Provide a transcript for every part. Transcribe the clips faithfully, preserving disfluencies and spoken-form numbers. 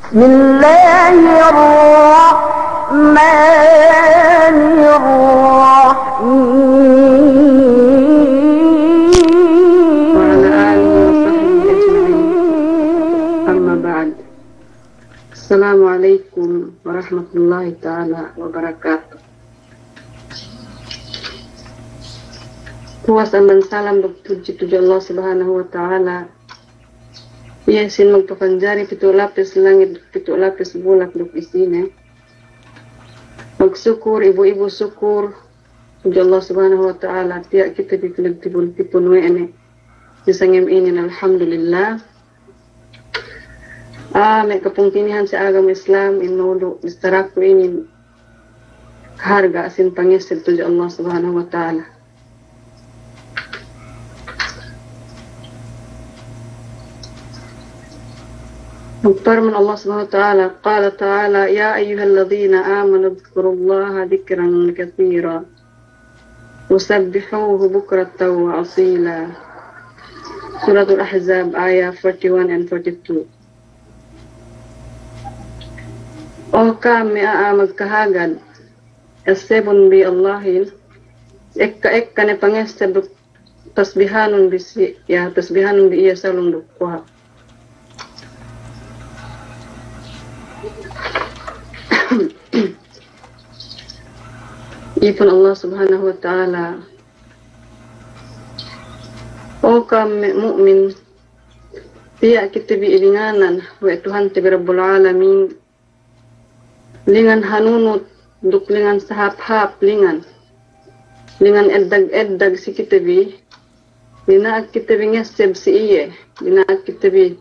بسم الله الرحمن الرحيم. وعلى آله وصحبه أجمعين. أما بعد. السلام عليكم ورحمة الله تعالى وبركاته. Puwas amban salam duk pudji tudju Allah Subhanahu wa Ta'ala. Iye sīn magpapanjari pitu' lapis langit, pitu' lapis bulak duk isine. Magsukur, ibu-ibu sukur tudju Allah Subhanahu wa Ta'ala, tiya' kite bi pinagtipun-tipun we' ne si sangem inin, alhamdulillah. Ah, me' kapungtina'ihan si agama Islam, in maudu' bistaraku inin kaharga' sin pangesseb tudju Allah Subhanahu wa Ta'ala. Magparman Allah Subhanahu wa Ta'ala, قال تعالى: يا أيها الذين آمنوا اذكروا الله ذكرا كثيرا وسبحوه بكرة وأصيلا. Suratul Ahzab, ayah forty-one and forty-two. O ka'am me' a'a magkahagad, essebun bi Allahin, ekka-ekka ne pangesseb duk tasbihanun bi si, ya, tasbihanun bi iye salung duk kohap. Ipun Allah Subhanahu wa Ta'ala. O ka'am me' mu'min, tiya' kite bi ilinganan we' Tuhante bi Rabbul Alamin, lingan hanunut duk lingan sahāp-hāp lingan, lingan eddag-eddag si kite bi, dina'ak kite bi ngesseb si iye, dina'ak kite bi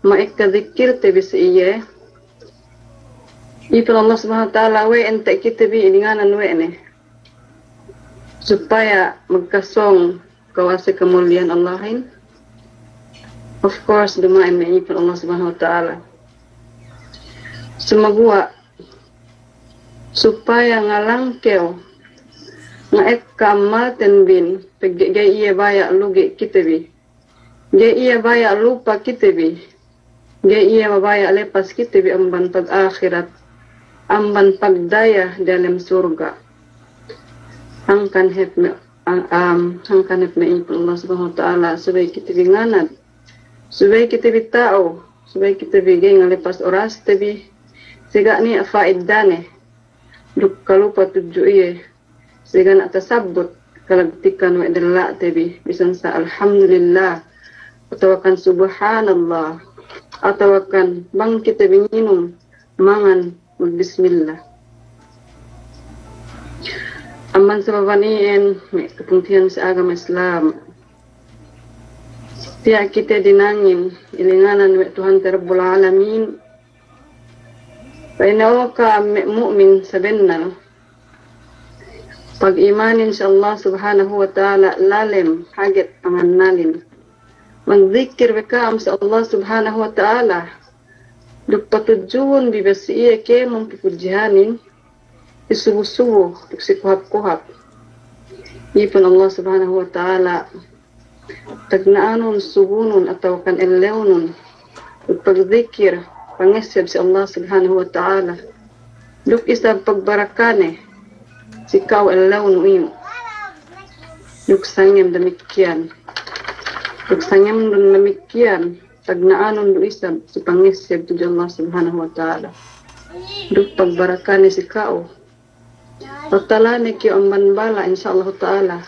ma'ekka dikkilte bi si iye. Ipun Allah Subhanahu wa Ta'ala, we' ente' kite bi ilinganan we' ne supaya magkasōng kawasa kamuliyahan Allahin. Of course, duma'in me' ipun Allah Subhanahu wa Ta'ala. Sumaguwa' supaya ngalangkew, nga'ekka ammalten bin, pegge' ga'i iye baya' lugi' kite bi, ga'i iye baya' lupa kite bi, ga'i iye mabaya' lepas kite bi amban pag-ahirat, amban pagdaya diyalem surga'. Hangkan hep me', am, hangkan hep me' ipun Allah Subhanahu wa Ta'ala, subey kite bi nganad, subey kite bi ta'u, subey kite bi ga'i ngalepas oraste bi si ga' niya' fa'idane, duk kalupa tudju iye si ga' niya' tasabbut kalagtikan we' della'te bi, bisan sa alhamdulillah, atawakan subhanallah, atawakan bang kite bi nginum, mangan, magbismillah. Amban sababan iyan, me' kapungtina'ihan si agama Islam, tiya' kite dinangin ilinganan we' Tuhante Rabbul Alamin. Pa'inne, o ka'am me' mu'min sabennal, pag'imanin si Allah Subhanahu wa Ta'ala lalem haget pangannalin. Magdikir we' ka'am si Allah Subhanahu wa Ta'ala, duk patudjuwun bi bang si iye kēmon pupudjihanin, si subu-subu duk si kohap-kohap. Ipun Allah Subhanahu wa Ta'ala, tagna'anun subunun atawakan ellewnun duk pagdikir, pangesseb si Allah Subhanahu wa Ta'ala, duk isab pagbarakane si ka'u ellewnu iyu'. Duk sangem damikkiyan, duk sangemnun damikkiyan, tagna'anun du isab si pangesseb tudju Allah Subhanahu wa Ta'ala, duk pagbarakane si ka'u. Patalane kew amban bala', insya Allahu ta'ala.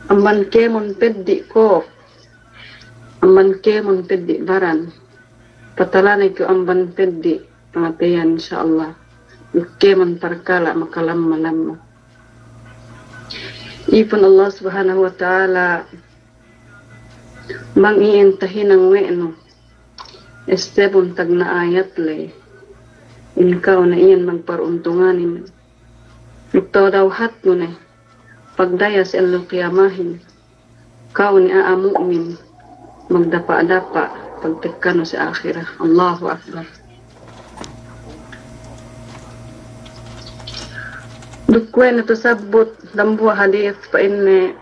Amban kēmon peddi' kōk, amban kēmon peddi' baran. Patalane kew amban peddi' pangateyan, insya Allah. Duk kēmon parkala' makalamma-lamma. Ipun Allah Subhanahu wa Ta'ala, bang iyan tahinang we' nu, essebun tagna' ayat ley, in ka'u ne iyan magparuntunganin, duk tawdaw hatnu ne pagdaya si ellew kiyamahin, ka'u ne a'a mu'min magdapa'-dapa' pagtekkanu si ahirat. Allahu Akbar. Duk kuwe' ne tasabbut dambuwa' hadis, pa'inne,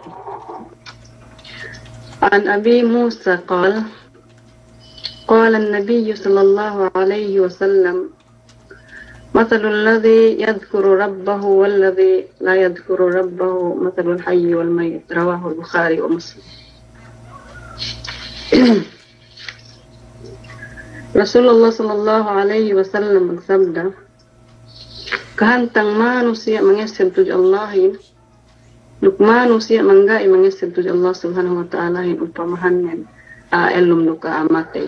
عن أبي موسى قال: قال النبي صلى الله عليه وسلم: مثل الذي يذكر ربه والذي لا يذكر ربه مثل الحي والميت. رواه البخاري ومسلم. Rasulullah sallallahu alaihi wasallam magsabda, kahantang manusiya' mangesseb tudju Allahin, duk manusiya' mangga'i mangesseb tudju Allah Subhanahu wa Ta'alahin, upamahannen a'a ellum duk a'a matey.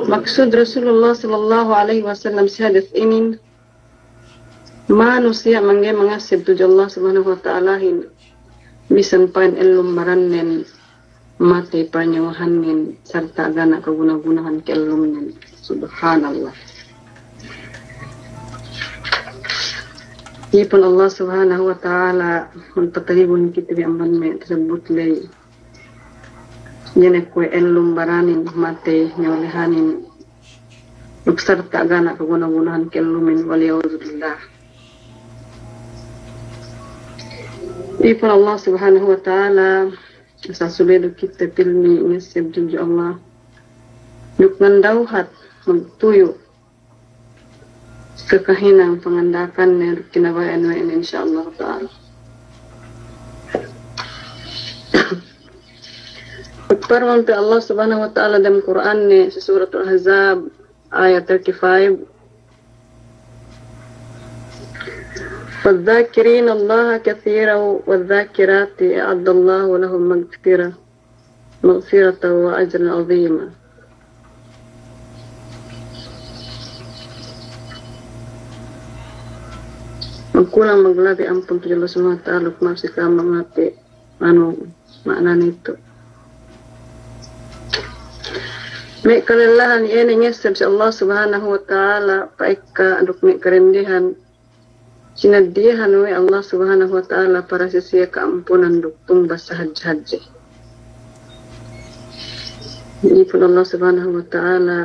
Maksud Rasulullah sallallahu alaihi wasallam si hadis inin, manusiya' mangga'i mangesseb tudju Allah Subhanahu wa Ta'alahin, bisan pa'in ellum barannen, matey panyuwahannen, sarta' ga' niya' kaguna-gunahan ka'ellumnen. Subhanallah. Ipun Allah Subhanahu wa Ta'ala magpatalibun kite bi amban me' tasabbut ley. Iye ne kuwe' ellum baranin, matey nyawalihanin, duk sarta' ga' niya' kaguna-gunahan ka'ellumin, wal iyadhu billah. Ipun Allah Subhanahu wa Ta'ala, asal subey du kite pilmi ngesseb tudju Allah. Duk ngandawhat magtuyu' kakahinang panganda'akanne duk kinabaya'an we' ne, insya Allah Ta'ala. Parman pe Allah Subhanahu wa Ta'ala dem Kur'anne si Suratul Ahzab, ayat thirty-five, فالذاكرين الله كثيرا والذاكرات أعد الله لهم مغفرة، مغفرة وأجرا عظيما. Magkulang maglabi ampun tudju Allah Subhanahu wa Ta'ala, duk ma'ap si ka'am bang hāti anu, ma'ana nitu. Me' kalellahan iye ne ngesseb si Allah Subhanahu wa Ta'ala, pa'ekka duk me' karendehan, sinaddiyahan we' Allah Subhanahu wa Ta'ala para si siye ka'ampunan duk tungbas sahadje-hadje. Ipun Allah Subhanahu wa Ta'ala,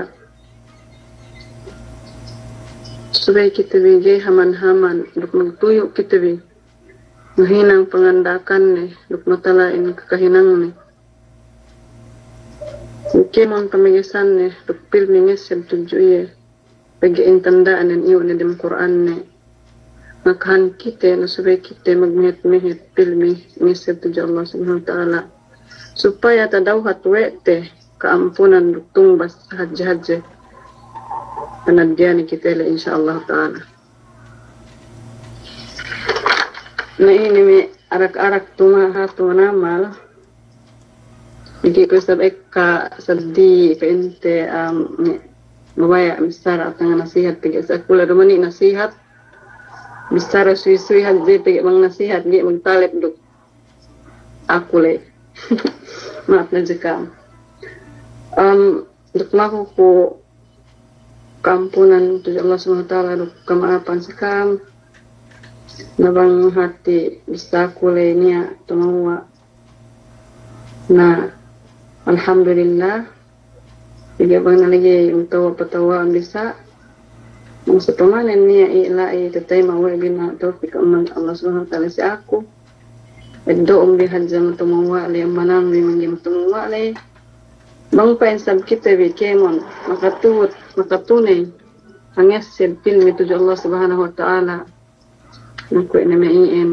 subey kite bi ga'i haman-haman, duk magtuyu' kite bi ngahinang panganda'akanne, duk matala'in kakahinangne. Kēmon pamagesanne, duk pilmi ngesseb tudju iye. Pegge' in tanda'nen iyu' ne dem Kur'anne. Ngakahan kite, na subey kite magmehet-mehet pilmi ngesseb tudju Allah Subhanahu wa Ta'ala. Supaya tadawhat we' te ka'ampunan duk tungbas sahadje-hadje. Panaddiyanin kite le, insya Allah Ta'ala. Na inin me' arak-arak tumaha tumamal. Igi ku isab ekka saddi pa'inte, am, me' mabaya' missara tanga nasihat pegge' sa kula dumani nasihat. Missara suwi-suwi hadja pegge' bang nasihat ga'i magtalep duk aku le. Ma'ap ne si ka'am. Am, duk maku ku ka'ampunan tudju Allah Subhanahu wa Ta'ala duk kama'apan si ka'am. Na bang hati bissāku le niya' tumewwa'. Na, alhamdulillah. Pegge' bang na lagi' mutewwa' patewwa'an bissā. Bang sa pamanen niya' i la'i tatayma' we' bi na tawpik amban Allah Subhanahu wa Ta'ala si aku. Eddo'un bi hadja matumewwa' le, amban bi mangga'i matumewwa' le. Bang pa'in sab kite bi kēmon makatut, makatuney, hangesseb pilmi tudju Allah Subhanahu wa Ta'ala. Na kuwe' ne me' iyan,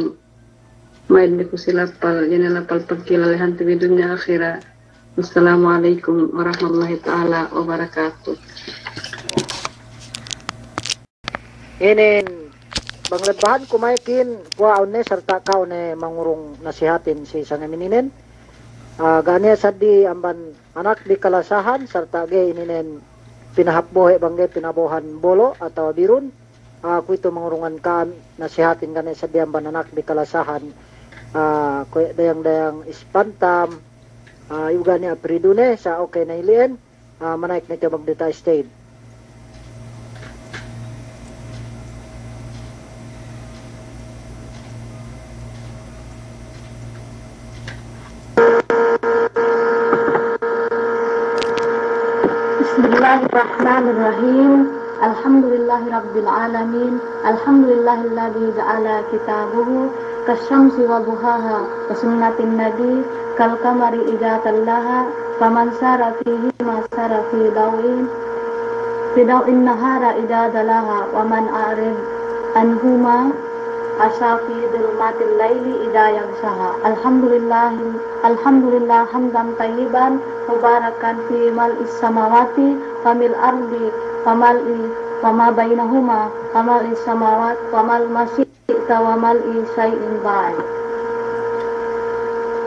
ma'id ne ku si lapal, iye ne lapal pagkilalehan te bi dunya ahirat. Wassalamu alaikum warahmatullahi ta'ala wabarakatuh. Inin, bang lebbahanku ma'ikin, kuwa'un ne sarta' ka'u ne mangurung nasihatin si sangem ininen. Ah, ga' niya' saddi amban anak bi kalasahan, sarta' ga'i ininen pinahāp bohe' bang ga'i pinabo'ohan bolo' atawa birun. Ah, kuwe'itu mangurungan ka'am nasihatin ga' niya' saddi amban anak bi kalasahan. Ah, kuwe' dayang-dayang ispantam, ah, iyu' ga' niya' apridune, sa' okey na ili'en. Ah, mana'ik ne kew magdita' stage. بسم الله الرحمن الرحيم. الحمد لله رب العالمين. الحمد لله الذي جعل كتابه كالشمس وضحاها وسنة النبي كالقمر إذا تلاها ومن سار فيهما سار في ضوء، في ضوء النهار إذا جلاها، ومن أعرض عنهما عاش في ظلمات الليل إذا يغشاها. الحمد لله، الحمد لله حمدا طيبا مباركا في ملء السماوات وملء الأرض وملء وما بينهما وملء السماوات وملء ما شئت وملء شيء بعد.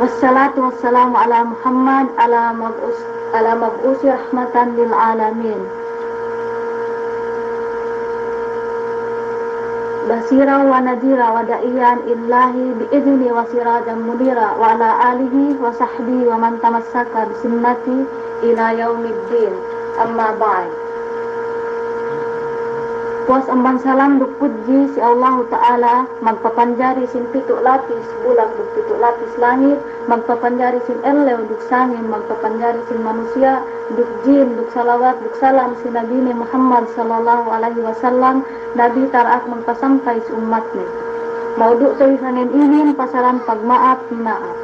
والصلاة والسلام على محمد، على مبعوث، على مبعوث رحمة للعالمين، بشيرا ونذيرا وداعيا إلى الله بإذنه وسراجا منيرا، وعلى آله وصحبه ومن تمسك بسنته إلى يوم الدين. أما بعد. Puwas amban salam duk pudji si Allahu Ta'ala, magpapanjari sin pitu' lapis bulak duk pitu' lapis langit, magpapanjari sin ellew duk sangem, magpapanjari sin manusiya' duk jin, duk salawat duk salam si Nabine Muhammad sallallahu alaihi wasallam, Nabi tara'ak magpasampay si ummatne. Maudu' te sangem inin pasalan pagma'ap mina'ap.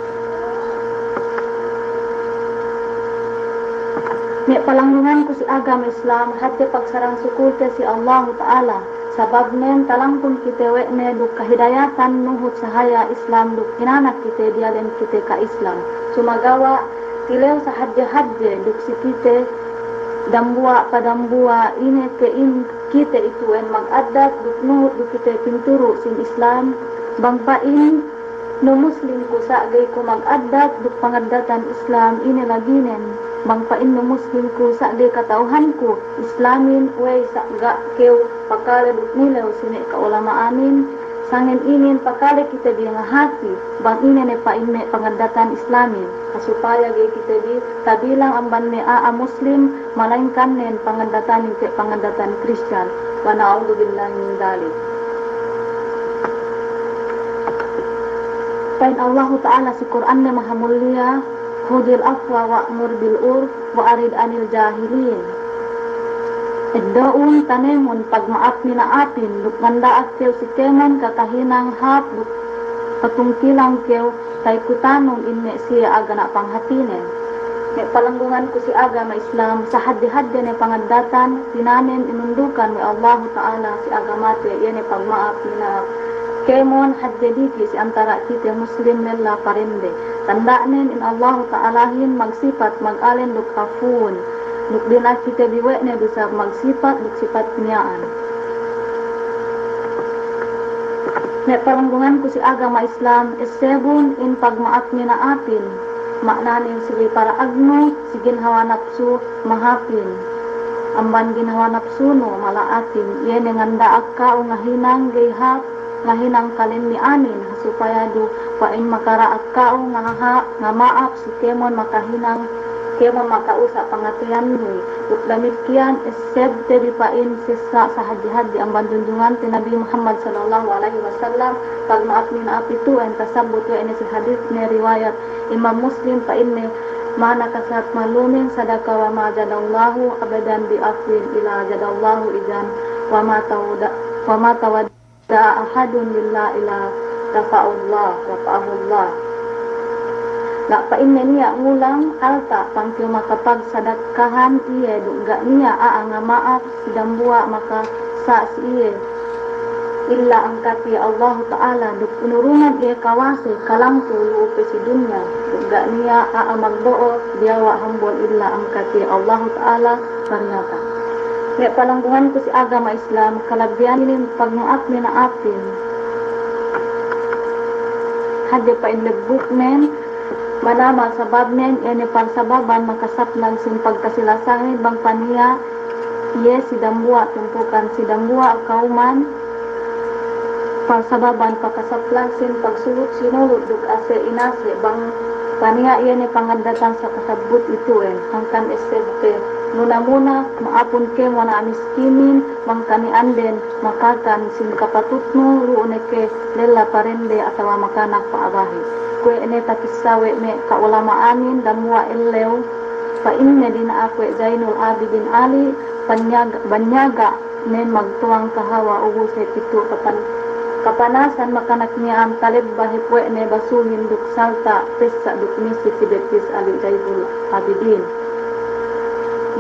Me' palanggunganku si agama Islam, hadje pagsarang sukulte si Allahu Ta'ala, sababnen talangkun kite we' ne duk kahidayatan nuhut sahaya Islam duk inanak kite diyalem kite ka Islam. Sumagawa' tilew sahadje-hadje duk si kite dambuwa' pa dambuwa' ine ke in kite itu'en magaddat duk nuhut duk kite pinturu' sin Islam, bang pa'in nu Muslim ku sa' ga'i ku magaddat duk pangaddatan Islam ine laginen, bang pa'in nu Muslim ku sa' ga'i kata'uhanku Islamin, we'ey sa' ga' kew pakale duk nilew si me' ka'ulama'anin, sangem inin pakale kite bi ngahati, bang ine ne pa'in me' pangaddatan Islamin, ha supaya ga'i kite bi tabilang amban me' a'a Muslim, malaingkan nen pangaddatanin ke pangaddatan Kristiyan. Wa na'udzubillahi min dzalik. Pa'in Allahu Ta'ala si Kur'anne mahamulliya, "Khudhil afwa wa'mur bil urfi wa'rid anil jahilin." Eddo'un tanemun pagma'ap mina'apin, duk nganda'ak kew si kēmon kakahinang hāp duk patungkilang kew, taikutanun in me' siye agana' panghatinen. Me' palanggunganku si agama Islam, sahadje-hadje ne pangaddatan, tinanem inundukan we' Allahu Ta'ala si agamate, iye ne pagma'ap mina'ap. Kēmon hadje diki' si antara' kite Muslim lella parende. Tanda'nen in Allahu Ta'alahin magsipat mag'alen duk afuwun. Duk dina'ak kite bi we' ne du isab magsipat duk sipat miya'an. Me' palanggunganku si agama Islam, essebun in pagma'ap mina'apin, ma'nanen sigi para'agnu si ginhawa napsu mahāpin amban ginhawa napsunu mala'atin, iye ne nganda'ak ka'u ngahinang ga'i hāp, ngahinang kalemmi'anin, ha supaya du pa'in makara'ak ka'u ngaha-, ngama'ap si kēmon makahinang, kēmon maka'usa' pangateyanbi. Duk damikkiyan essebte bi pa'in sessa' sahadje-hadje amban junjungante Nabi Muhammad sallallahu alaihi wasallam, pagma'ap mina'ap itu'en tasabbut we' ne si hadis ne riwayat Imam Muslim pa'inne, "Ma naqasat min malin sadaqah wa ma zadallahu abdan bi afwin illa zadallahu izzan wa ma tawada-, wa ma tawad-" da'a ahadun lillahi illa dafa'ahullah, dafa'ahullah. Ga' pa'inne niya' ngulang alta' bang kew makapagsadakahan iye duk ga' niya' a'a ngama'ap si dambuwa' makasa' si iye, illa angkat iye Allahu Ta'ala duk inurungan iye kawase kalangku lu'u pe si dunya, duk ga' niya' a'a magbo'o diyawa' hambol illa angkat iye Allahu Ta'ala pariyata. Me' palanggunganku si agama Islam, kalabbihan inin pagma'ap mina'apin. Hadje pa'in lebbuknen, manamal sababnen, iye ne parsababan makasaplag sin pagkasi-lasahin bang paniya' iye si dambuwa' tumpukan, si dambuwa' kawman, parsababan pakasaplag sin pagsulut-sinulut duk ase'-inase' bang paniya' iye ne pangaddatan sa tasabbut itu'en, hangkan essebte, muna-muna ma'apun kēmon a'a miskinin, bang kani'anden makakan sin kapatutnu, lu'u ne ke lella parende atawa makanak pa'abahi. Kuwe' ne takissa we' me' ka'ulama'anin dambuwa' ellew, pa'inne dina'ak we' Zainul Abidin Ali, banyaga', banyaga' nen magtuwang kahawa ubus hep itu kapan Kapanasan makanak miya'an talebba hep we' ne basuhin duk salta' pessa' duk misi si betis ali' Zainul Abidin.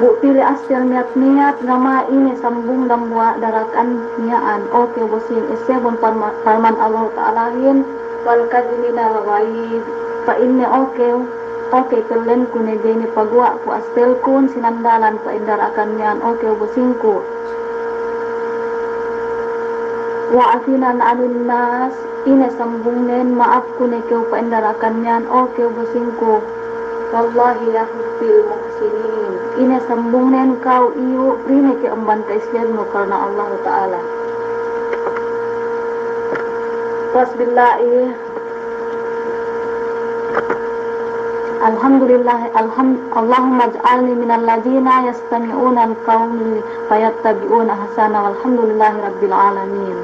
Bu pili astel niyat-niyat gama ine sambung dambuwa' darakan miya'an, o kew bosing, essebun parma-, parman Allahu Ta'alahin, wal kadhiminal ghaidh, pa'inne o kew, o kew pellenku ne ga'i ne paguwa'ku astelkun sinandalan pa'in darakan miya'an, o kew bosingku. Wa'afina 'anin nas, ine sambungnen ma'apku ne kew pa'in darakan miya'an, o kew bosingku. Wallahu la yuhibbul muhsinin. Ine sambungnen ka'u iyu', pī ne kew amban ta'isgelnu karna Allahu Ta'ala. Bismillah. Alhamdulillah, alham-, Allahumma ij'alni minal ladhina yastami'unal qawla fayattabi'una ahsanah. Walhamdulillahi rabbil alamin.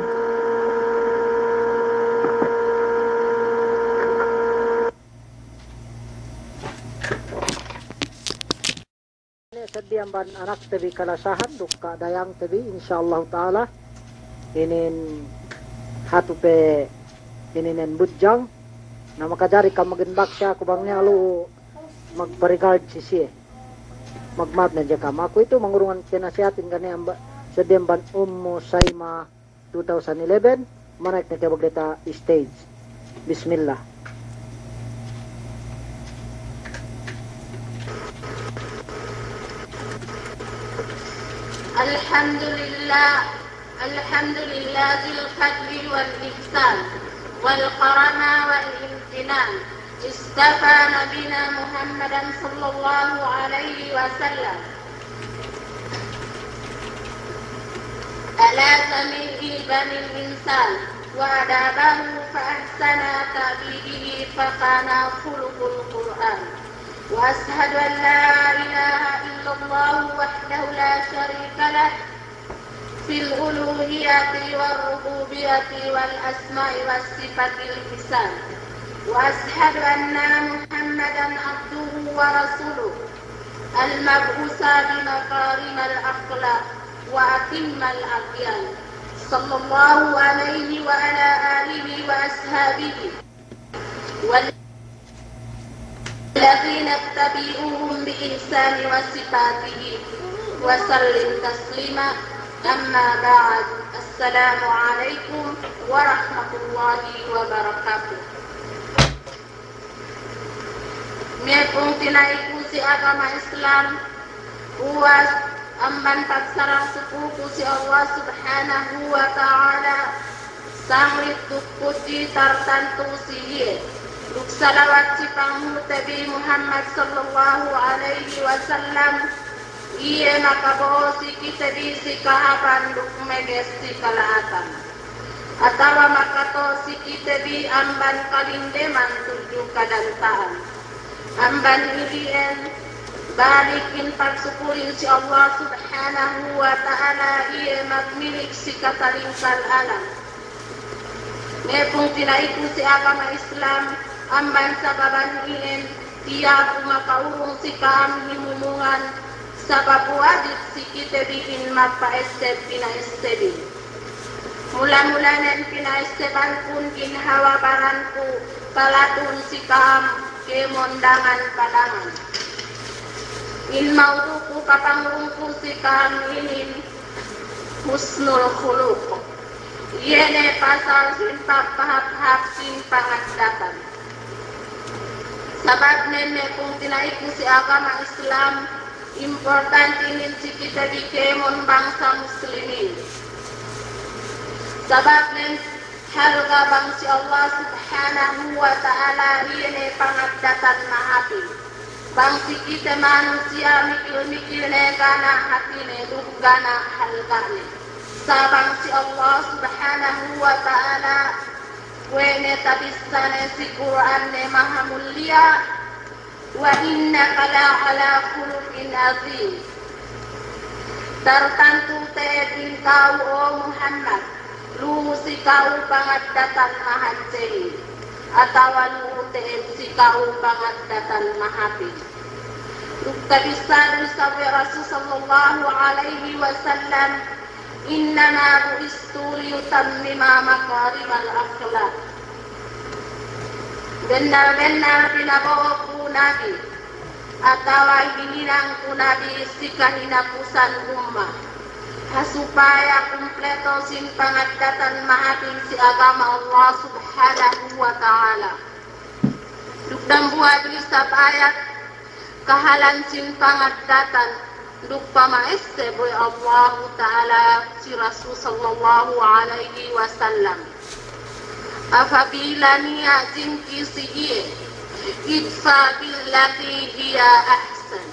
Ine seddili amban anakte bi kalasahan duk dayangte bi, insya Allahu ta'ala. Inin hatu pe ininen budjang. Na makajari kam magin baksa ku bang niya' lu'u magpa-regard si siye. Magma'ap ne hadja kam. Aku itu mangurungan penasihatin ga' ne amba-, seddili amban Ummu Saima two thousand eleven, mana'ik ne ke bang diyata' stage. Bismillah. Alhamdulillah, alhamdulillah dzil fadli wal ihsan, wal karama wal imtinan. Istafa nabina Muhammadan sallallahu alaihi wasallam ala jami'i banil insan, wa adabahu fa ahsana ta'dibihi, fa kana khuluqul Qur'an. Wa ashhadu an la ilaha illallah wahdahu la sharika lah, fil uluhiyati war rububiyati wal asma'i was sifatil ihsan. Wa ashhadu anna Muhammadan abduhu wa rasuluh, al mab'usa bi makarimal akhlaq wa atimmal adyan. Sallallahu alaihi wa ala alihi wa ashabihi wal الذين اتبعوهم بإحسان وصحبه وسلم تسليما. أما بعد، السلام عليكم ورحمة الله وبركاته. Me' pungtina'iku si agama Islam, puwas amban pagsarang sukulku si Allah Subhanahu wa Ta'ala, sanglit duk pudji tartantu si iye, duk salawat si panghu'te bi Muhammad sallallahu alaihi wasallam, iye makabo'o si kite bi si kahāpan duk meges si kala'atan, atawa makatolo' si kite bi amban kalindeman tudju kadanta'an. Amban ili'en, balik in pagsukulin si Allah Subhanahu wa Ta'ala, iye magmilik si katalingkal alam. Me' pungtina'iku si agama Islam, amban sababan iyan, tiya' ku maka'urung si ka'am himumungan, sabab wajib si kite bi in magpa'esseb pina'essebin. Mula-mulanen pina'essebankun ginhawa baranku, kalatun si ka'am kēmon dangan-padangan. In maudu'ku kapangurungku si ka'am inin husnul khuluq. Iye ne pasal sin pagpahāp-hāp sin pangaddatan. Sabab nen me' pungtina'iku si agama Islam, importante inin si kite bi kēmon bangsa muslimin. Sabab nen halga' bang si Allah Subhanahu wa Ta'ala iye ne pangaddatan mahāpin. Bang si kite manusiya' mikil-mikil ne ga' niya' hātine duk ga' niya' halga'ne. Sa' bang si Allah Subhanahu wa Ta'ala, kuwe' ne tabissāne si Kur'an ne mahamulliya, "Wa innaka la ala khuluqin azim." Tartantu te'ed in ka'u, o Muhammad, lu'u si ka'u pangaddatan mahadjehin, atawa lu'u te'ed si ka'u pangaddatan mahāpin. Duk tabissā du isab we' Rasul sallallahu alaihi wasallam, إنما بعثت لأتمم مكارم الأخلاق. Bennal-bennal pinabo'o ku Nabi, atawa hininang ku Nabi si kahinapusan ummat, ha supaya kumpleto sin pangaddatan mahapin si agama Allah Subhanahu wa Ta'ala. Duk dambuwa' du isab ayat kahalan sin pangaddatan, duk pama'esseb we' Allahu Ta'ala si Rasul sallallahu alaihi wasallam. Apabila niya' jingki si iye, ادفع بالتي هي أحسن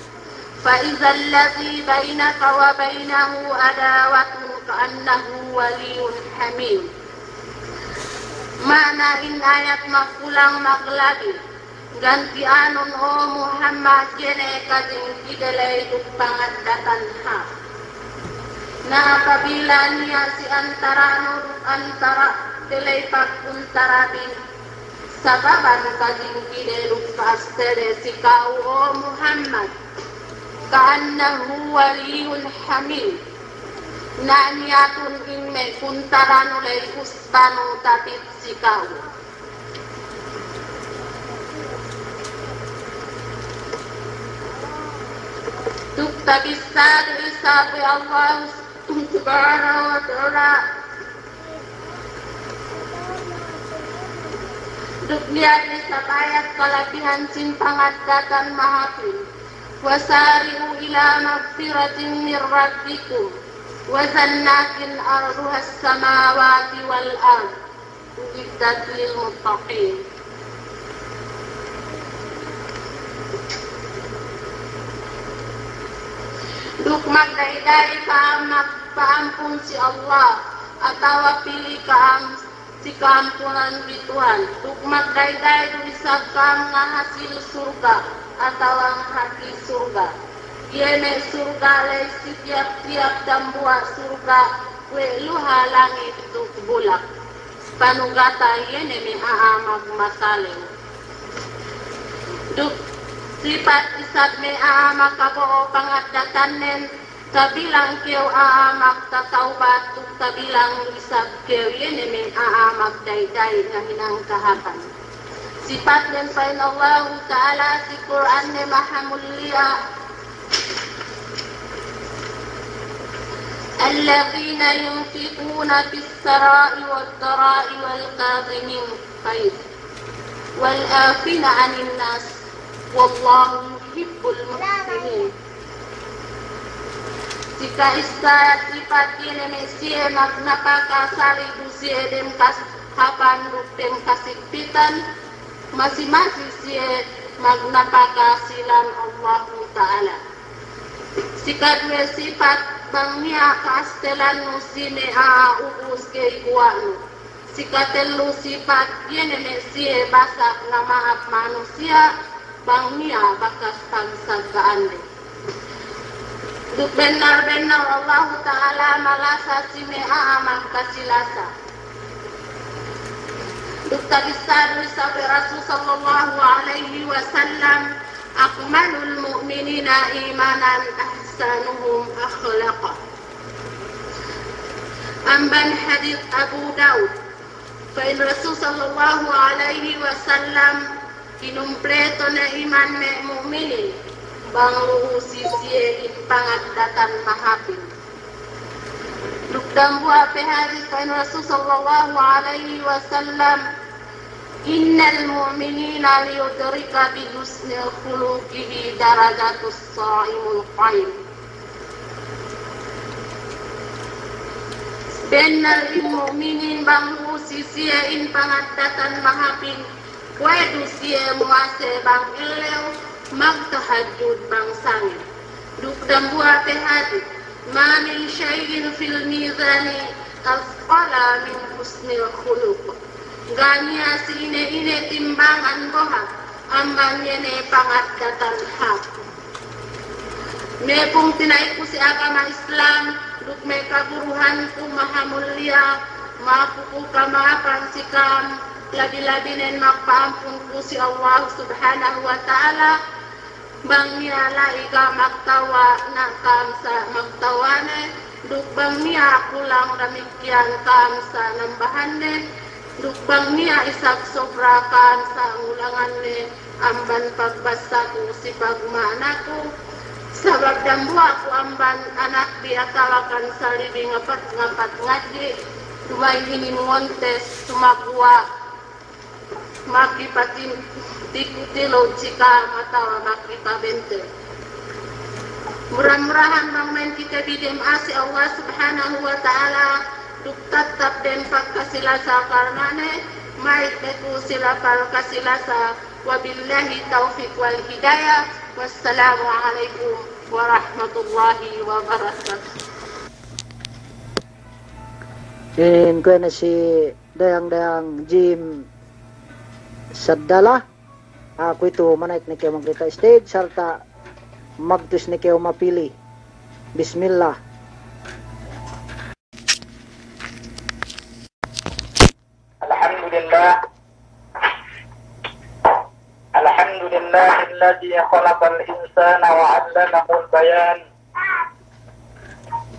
فإذا الذي بينك وبينه عداوة كأنه ولي حميم. Ma'ana in ayat makulang maglabi, gantianun, o Muhammad, iye ne kajingkide ley duk pangaddatan hāp. Na apabila niya' si antaranu duk antara'de ley pagkuntarabin, sababan kajingkide duk ka'astede si ka'u, o Muhammad, كأنه ولي حميم. Na niya' tun in me' kuntaranu ley usbanu tapit si ka'u. Duk tabissā du isab we' Allah Subhanahu wa Ta'ala. Duk niya' du isab ayat kalabihan sin pangaddatan mahapin. وسارعوا إلى مغفرة من ربكم وجنة عرضها السماوات والأرض أعدت للمتقين. Duk magdai-dai ka'am magpa'ampun si Allah, atawa pili' ka'am si ka'ampunan bi Tuhan, duk magdai-dai du isab ka'am ngahasil surga', atawa ngahati surga'. Iye me' surga' ley si tiyap-tiyap dambuwa' surga' we' luha langit duk bulak. Panugata iye ne me' a'a magmatalew. Duk sipat isab me' a'a makabo'o pangaddatannen, kabilang kew a'a magtatawbat, duk kabilang isab kew iye ne me' a'a magdai-dai ngahinang kahāpan. Sipat den pa'in Allahu Ta'ala si Kur'anne mahamulliya, الذين ينفقون في السراء والضراء والكاظمين الغيظ والعافين عن الناس والله يحب المحسنين. Si ka'issa sipat iye ne me' siye magnapaka sali' du siye dem kahāpan duk dem kasigpitan, masi-masi siye magnapaka si lān Allahu Ta'ala. Si kaduwe sipat, bang niya' ka'astelannu si me' a'a ubus ga'i guwa'nu. Si katellu sipat, iye ne me' siye basak ngama'ap manusiya', bang niya' bakas pagsagga'ande. Duk bennal-bennal Allahu Ta'ala malasa si me' a'a magkasi-lasa. Duk tabissā du isab we' Rasul sallallahu alaihi wasallam, أكمل المؤمنين إيمانا أحسنهم أخلاقا. Amban hadis Abu Dawud, pa'in Rasul sallallahu alaihi wasallam, kinumpleto ne iman me' mu'minin bang lu'u si siye in pangaddatan mahapin. Duk dambuwa' pe hadis pa'in Rasul sallallahu alaihi wasallam, إن المؤمن ليدرك بحسن خلقه درجة الصائم القائم. Bennal in mu'minin bang lu'u si siye in pangaddatan mahapin, kuwe' du siye muwase bang ellew, magtahajjud bang sangem. Duk dambuwa' pe hadis, ما من شيء في الميزان أثقل من حسن الخلق. Ga' niya' si ine-ine timbangan boha' amban iye ne pangaddatan hāp. Me' pungtina'iku si agama Islam, duk me' kaguruhanku mahamulliya, maku ku kama'apan si ka'am, labi-labinen magpa'ampunku si Allah Subhanahu wa Ta'ala, Bang niya' la'i ga' magtawa', na ka'am sa' magtawa'ne, duk bang niya' kulang damikkiyan ka'am sa' nambahanne, duk bang niya' isab sobra ka'am sa' ngulanganne amban pagbassaku si pagma'anaku, sabab dambuwa' ku amban anakbi atawakan salibi ngapat-ngapat ngadji', duma'in inin ngontes sumaguwa' makipatin-, ti-, tilug si ka'am atawa makipabente. Mura-murahan bang ma'in kite bi dem ase' Allah Subhanahu wa Ta'ala, duk tattap dem pagkasi-lasa karnane, ma'id ne ku sila pagkasi-lasa. Wabillahi tawfiq wal hidayah. Wassalamu alaikum warahmatullahi wabarakatuh. In kuwe' ne si Dayang-dayang Jim Saddalah, ah, kuwe'itu mana'ik ne kew magdiyata' stage, sarta' magtus ne kew mapili. Bismillah. Alhamdulillah. Alhamdulillahilladzi khalaqal insana wa 'allamahul bayan.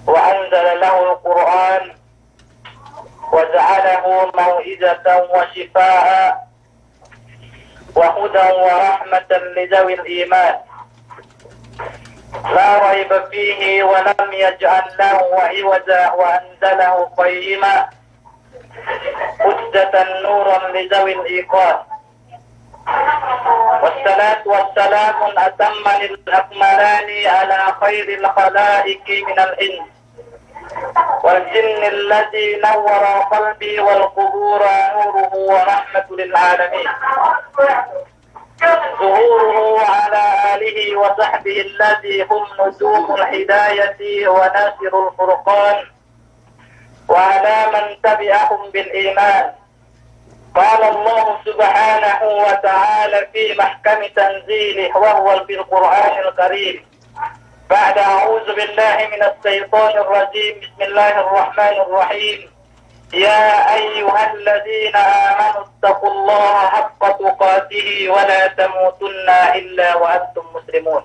Wa anzala lahul Qur'an. وجعله موعظة وشفاء وهدى ورحمة لذوي الإيمان لا ريب فيه ولم يجعل له عوجا وأنزله قيما حجة نورا لذوي الإيقان والصلاة والسلام الأتمان الأكملان على خير الخلائق من الإنس والجن الذي نور قلبي والقبور نوره ورحمة للعالمين. ظهوره على آله وصحبه الذي هم نجوم الهداية وناصر الفرقان وعلى من تبعهم بالإيمان. قال الله سبحانه وتعالى في محكم تنزيله وهو في القرآن الكريم بعد أعوذ بالله من الشيطان الرجيم. بسم الله الرحمن الرحيم. يا أيها الذين آمنوا اتقوا الله حق تقاته ولا تموتن إلا وأنتم مسلمون.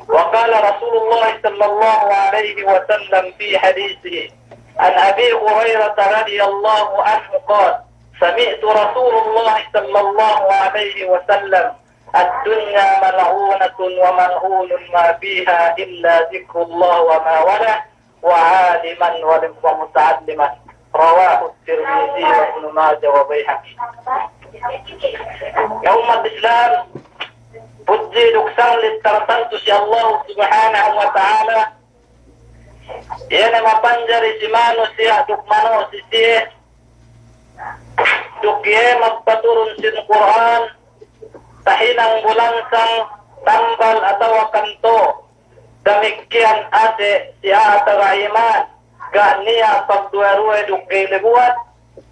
وقال رسول الله صلى الله عليه وسلم في حديثه عن أبي هريرة رضي الله عنه قال: سمعت رسول الله صلى الله عليه وسلم: الدنيا ملعونة وملعون ما فيها إلا ذكر الله وما والاه وعالما ومتعلما. رواه الترمذي وابن ماجه والبيهقي. Ya ummat Islam, pudji duk sallit tartantu si Allah Subhanahu wa Ta'ala, iye ne mapanjari si manusiya' duk manu si siye, duk iye magpaturun sin Kur'an, tahinang bulansang, tambal atawa kanto, damikkiyan ase' si a'a taga iman, ga' niya' pagduwe-ruwe duk ga'i lebuwat,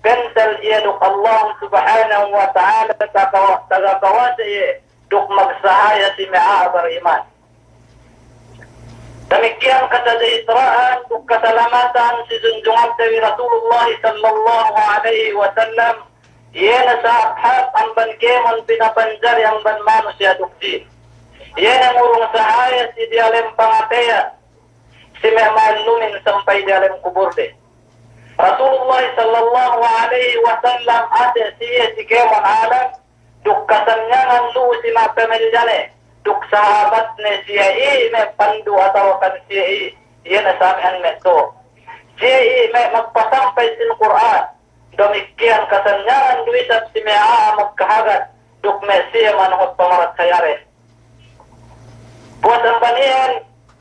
bentel iye duk Allah Subhanahu wa Ta'ala, taga-, taga kawasa iye, duk magsahaya si me' a'a bariman. Damikkiyan kasajahitra'an duk kasalamatan si junjungante bi Rasulullah sallallahu alaihi wasallam, iye ne sahāp-hāp amban kēmon pinapanjari amban manusiya' duk jin. Iye ne ngurung sahaya si diyalem pangateyan, si me' ma'ellumin sampay diyalem kuburde. Rasulullah sallallahu alaihi wasallam ase' siye si kēmon alam, duk kasanyangan lu'u si me' pamilyane, duk sahabatne siye i' me' pandu' atawakan siye i', iye ne sami'an me' to. Siye i' me' magpasampay sin Kur'an, damikkiyan kasanyangan du isab si me' a'a magkahagad, duk me' siye manuhut pamarat hayare. Puwas amban iyan,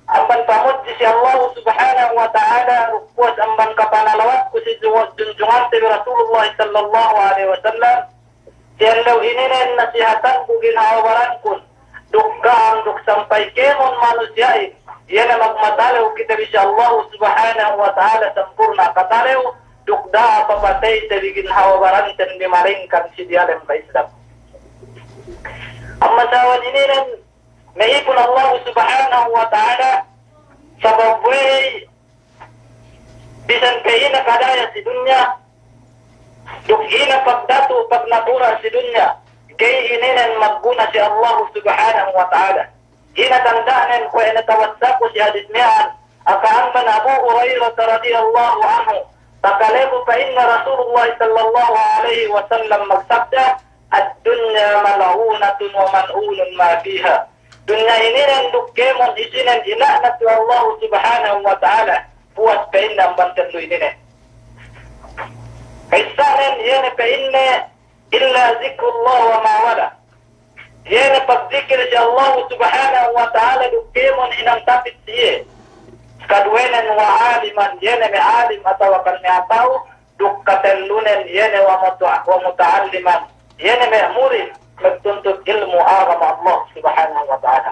amban pamudji si Allah Subhanahu wa Ta'ala, duk puwas amban kapanalawatku si ju-, junjungante bi Rasulullah sallallahu alaihi wasallam, si ellew ininen nasihatanku ginhawa barankun, duk ka'am duk sampay kēmon manusiya'in, iye ne magmatalew kite bi si Allah Subhanahu wa Ta'ala sampurna' katalew, duk da'a papateyte bi ginhawa baranten bi malingkan si diyalem ka-Islam. Amma sawan ininen, me' ipun Allah Subhanahu wa Ta'ala, sabab we'ey bisan pe ine kadaya si dunya, duk ine pagdatu' pagnapura' si dunya, ga'i ininen magguna si Allah Subhanahu wa Ta'ala. Ine tanda'nen kuwe' ne tawassaku si hadis miya'an, aka amban Abu Hurairah radiyallahu anhu, takale bu pa'inne Rasulullah sallallahu alaihi wasallam magsabda, "Ad-dunya mal'unatun wa mal'unun ma fiha." Dunya ininen duk kēmon isinen ila'nat we' Allahu Subhanahu wa Ta'ala, puwas pa'inne amban tellu ininen. Ka'issanen, iye ne pa'inne, "Illa zikrullah wa ma wala." Iye ne pagdikil si Allahu Subhanahu wa Ta'ala duk kēmon hinang tapit si iye. Kaduwenen wa aliman, iye ne me' alim atawa kan me' ata'u, duk katellunen iye ne wa muta-, wa muta'alliman, iye ne me' murid, magtuntut ilmu' agama Allah Subhanahu wa Ta'ala.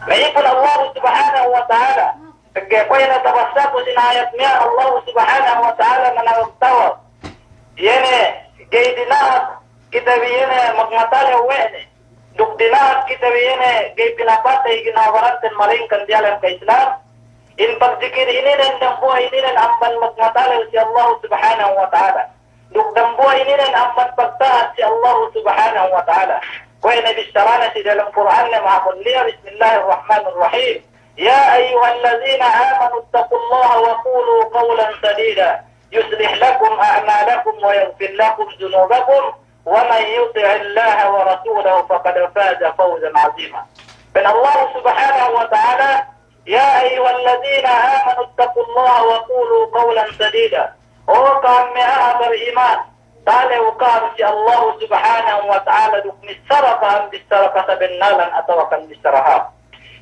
Me' ipun Allah Subhanahu wa Ta'ala, pegge' kuwe' ne tabassaku sin ayat miya'an Allah Subhanahu wa Ta'ala manawag-tawag. Iye ne, ga'i dina'ak kite bi iye ne magmatalew we' ne. Duk dina'ak kite bi iye ne ga'i pinapatey ginhawa baranten malingkan diyalem ka-Islam. In pagdikil ininen dambuwa' ininen amban magmatalew si Allah Subhanahu wa Ta'ala. Duk dambuwa' ininen amban pagta'at si Allah Subhanahu wa Ta'ala. Kuwe' ne bissarane si dalem Kur'an ne mahamulliya, Bismillahir Rahmanir Rahim. يا أيها الذين آمنوا اتقوا الله وقولوا قولا سديدا يصلح لكم أعمالكم ويغفر لكم ذنوبكم ومن يطع الله ورسوله فقد فاز فوزا عظيما. Pa'in Allah Subhanahu wa Ta'ala, يا أيها الذين آمنوا اتقوا الله وقولوا قولا سديدا. O ka'am me' a'a bariman, talew ka'am si Allah Subhanahu wa Ta'ala duk missara ka'am bissara kasabennalan atawa kan bissara hāp.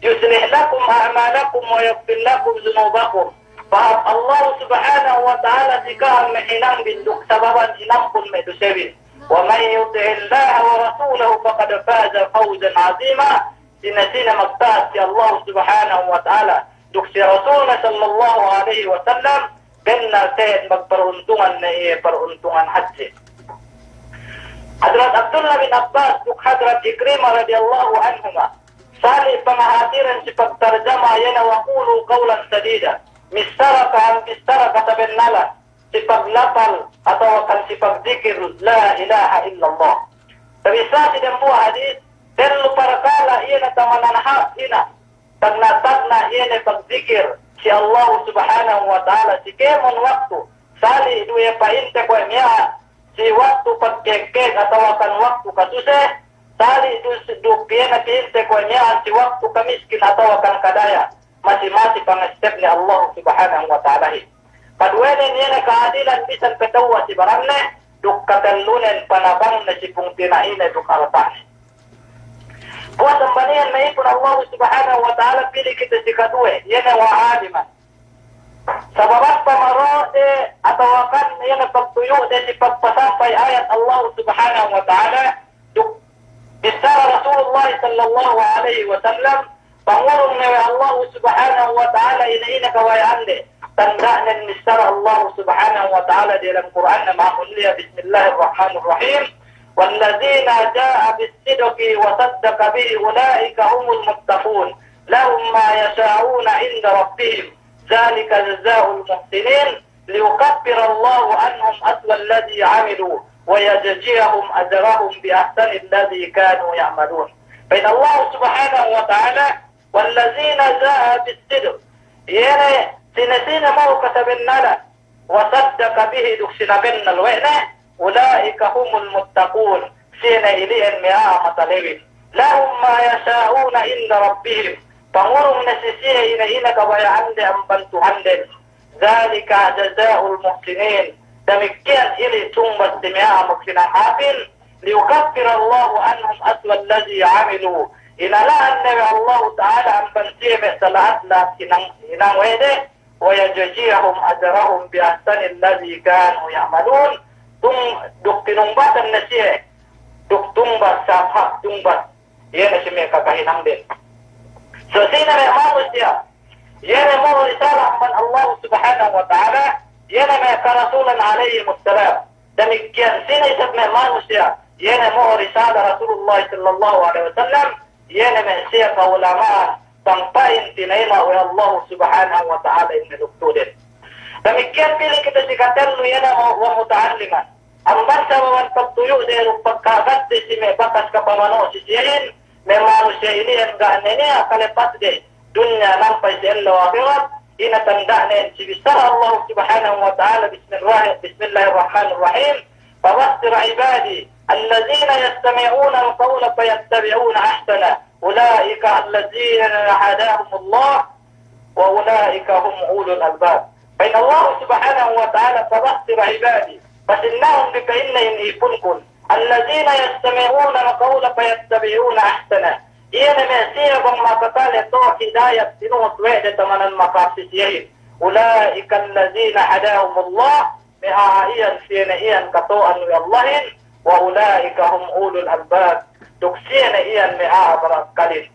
يصلح لكم أعمالكم ويغفر لكم ذنوبكم. Pahāp Allah Subhanahu wa Ta'ala si ka'am me' hinangbin duk sababan inampun me' dusebin. ومن يطع الله ورسوله فقد فاز فوزا عظيما. Sine-sine magta'at si Allah Subhanahu wa Ta'ala duk si Rasulne sallallahu alaihi wasallam, bennal te'ed magparuntungan ne iye paruntungan hadje. Hadrat Abdullah bin Abbas duk Hadrat Ikrimah radiyallahu anhuma, sali' pangahatiren si pagtarjama iye ne وقولوا قولا سديدا. Missara ka'am bissara kasabennalan si paglapal atawa kan si pagdikil la ilaha illallah. Tabissā si dambuwa' hadis, tellu parkala' iye ne tamanan hāp hinang, tagna'-tagna' iye ne pagdikil si Allah Subhanahu wa Ta'ala si kēmon waktu, sali' du iye pa'inte kuwe' miya'an si waktu pagkēg-kēg atawa kan waktu kasuse, sali' du si, duk iye ne pa'inte kuwe' miya'an si waktu kamiskin atawa kan kadaya, masi-masi pangestep ne Allah Subhanahu wa Ta'alahin. Kaduwenen iye ne ka'adilan bisan pe tewwa' si baranne, duk katellunen panabangne si pungtina'ine duk alta'ne. Puwas amban iyan me' ipun Allah Subhanahu wa Ta'ala pili' kite si kaduwe, iye ne wa aliman. Sabab ampa maro'de atawa kan iye ne pagtuyu'de si pagpasampay ayat Allah Subhanahu wa Ta'ala, duk bissara Rasulullah sallallahu alaihi wasallam, pangurung ne we' Allah Subhanahu wa Ta'ala ine-ine kabaya'ande. Tanda'nen missara Allah Subhanahu wa Ta'ala diyalem Kur'anne mahamulliya, Bismillahir Rahmanir Rahim. والذين جاءوا بالصدق وصدقوا به أولئك هم المتقون لهم ما يشاءون عند ربهم ذلك جزاء المحسنين ليكفر الله عنهم أسوأ الذي عملوا ويجزيهم أجرهم بأحسن الذي كانوا يعملون. Pa'in Allah Subhanahu wa Ta'ala, والذين جاءوا بالصدق. Iye ne sine-sine mau kasabennalan, وصدقوا به, duk sinabennal we' ne, أولئك هم المتقون, siye ne ili'en me' a'a matalewin. لهم ما يشاءون عند ربهم, pangurung ne si siye ine-ine kabaya'ande amban Tuhanden. ذلك جزاء المحسنين, damikkiyan ili' tungbas si me' a'a maghinang hāpin, ليكفر الله عنهم أسوأ الذي عملوا, inala'an ne we' Allahu Ta'ala amban siye me' sala'at-la'at hinang, hinang we' de, ويجزيهم أجرهم بأحسن الذي كانوا يعملون, tung-, duk tinungbasan ne siye duk tungbas, sahap tungbas, iye ne si me' kakahinangden. So sine me' manusiya' iye ne mo'o risala amban Allah Subhanahu wa Ta'ala, iye ne me' karasulan alaihimus salam. Damikkiyan sine isab me' manusiya' iye ne mo'o risala Rasulullah sallallahu alaihi wasallam, iye ne me' siye ka'ulama'an bang pa'in tinayima' we' Allah Subhanahu wa Ta'ala in luktuden. Damikkiyan pili' kite si katellu, iye ne wa muta'alliman. Amban sababan pagtuyu'de duk pagka'agadde si me' bakas kapamano' si siyehin, me' manusiya' ili'en ga' ne niya' kalepasde dunya nampay si ellew ahirat, ine tanda'nen si bissara Allah Subhanahu wa Ta'ala, Bismillah-, Bismillahirrahmanirrahim. فبشر عبادي الذين يستمعون القول فيتبعون أحسنه أولئك الذين هداهم الله وأولئك هم أولو الألباب. Pa'in Allah Subhanahu wa Ta'ala, فبشر عبادي, pasinnahun bi pa'inne in ipunkun, الذين يستمعون القول فيتبعون أحسنه. Iye ne me' siye bang makatale to hidayat sinuhut we' de tamanan makap si siyehin. أولئك الذين هداهم الله, me' a'a iyan siye ne iyan kato'an we' Allahin, وأولئك هم أولو الألباب, duk siye ne iyan me' a'a barakkalin.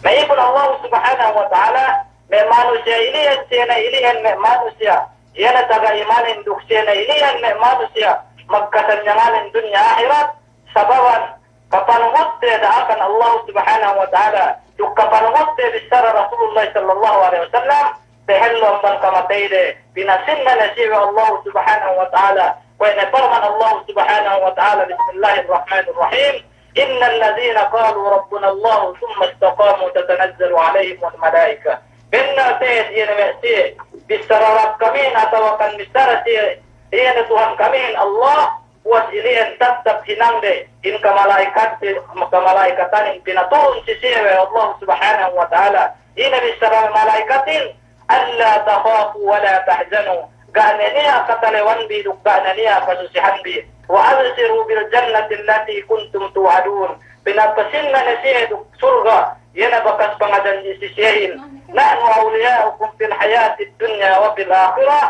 Me' ipun Allah Subhanahu wa Ta'ala, me' manusiya' ili'en, siye ne ili'en me' manusiya' iye ne taga imanin duk siye ne ili'en me' manusiya' magkasanyanganin dunya ahirat, sababan kapanuhutde da'akan Allah Subhanahu wa Ta'ala, duk kapanuhutde bissara Rasulullah sallallahu alaihi wasallam, dehellu amban kamateyde, pinasinna ne siye we' Allah Subhanahu wa Ta'ala, kuwe' ne parman Allah Subhanahu wa Ta'ala, Bismillahirrahmanirrahim, إن الذين قالوا ربنا الله ثم استقاموا تتنزل عليهم الملائكة. Bennal te'ed iye ne me' siye bissara Rabb kamihin atawa kan bissara siye, iye ne Tuhan kamihin Allah, puwas ili'en tattap hinangde in kamala'ikat-, kamala'ikatanin pinaturun si siye we' Allah Subhanahu wa Ta'ala. Ine bissara mala'ikatin, ألا تخافوا ولا تحزنوا. Ga' ne niya' katalewanbi duk ga' ne niya' kasusehanbi. وأبشروا بالجنة التي كنتم توعدون. Pinapasinna ne siye duk surga', iye ne bakas pangajanji' si siyehin. نحن أولياؤكم في الحياة الدنيا وفي الآخرة.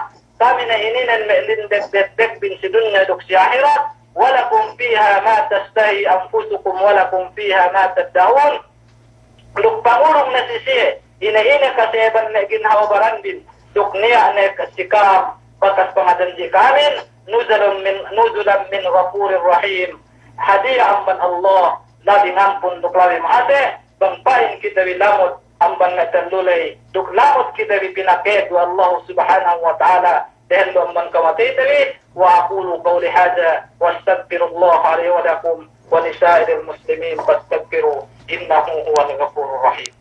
Kami ne ininen me' lindeg-degdegbin si dunya duk si ahirat. ولكم فيها ما تشتهي أنفسكم ولكم فيها ما تدعون. Duk pangurung ne si siye ine-ine kaseban me' ginhawa baranbin, duk niya' ne si ka'am bakas pangajanji' ka'amin, نزلا من، نزلا من غفور رحيم. Hadiya amban Allah, labi ngampun duk labi ma'ase, bang pa'in kite bi lamud amban me' tellu ley, duk lamud kite bi pinaked we' Allah Subhanahu wa Ta'ala, dehellu amban kamateyte bi. وأقول قولي هذا وأستغفر الله لي ولكم ولسائر المسلمين فاستغفروه إنه هو الغفور الرحيم.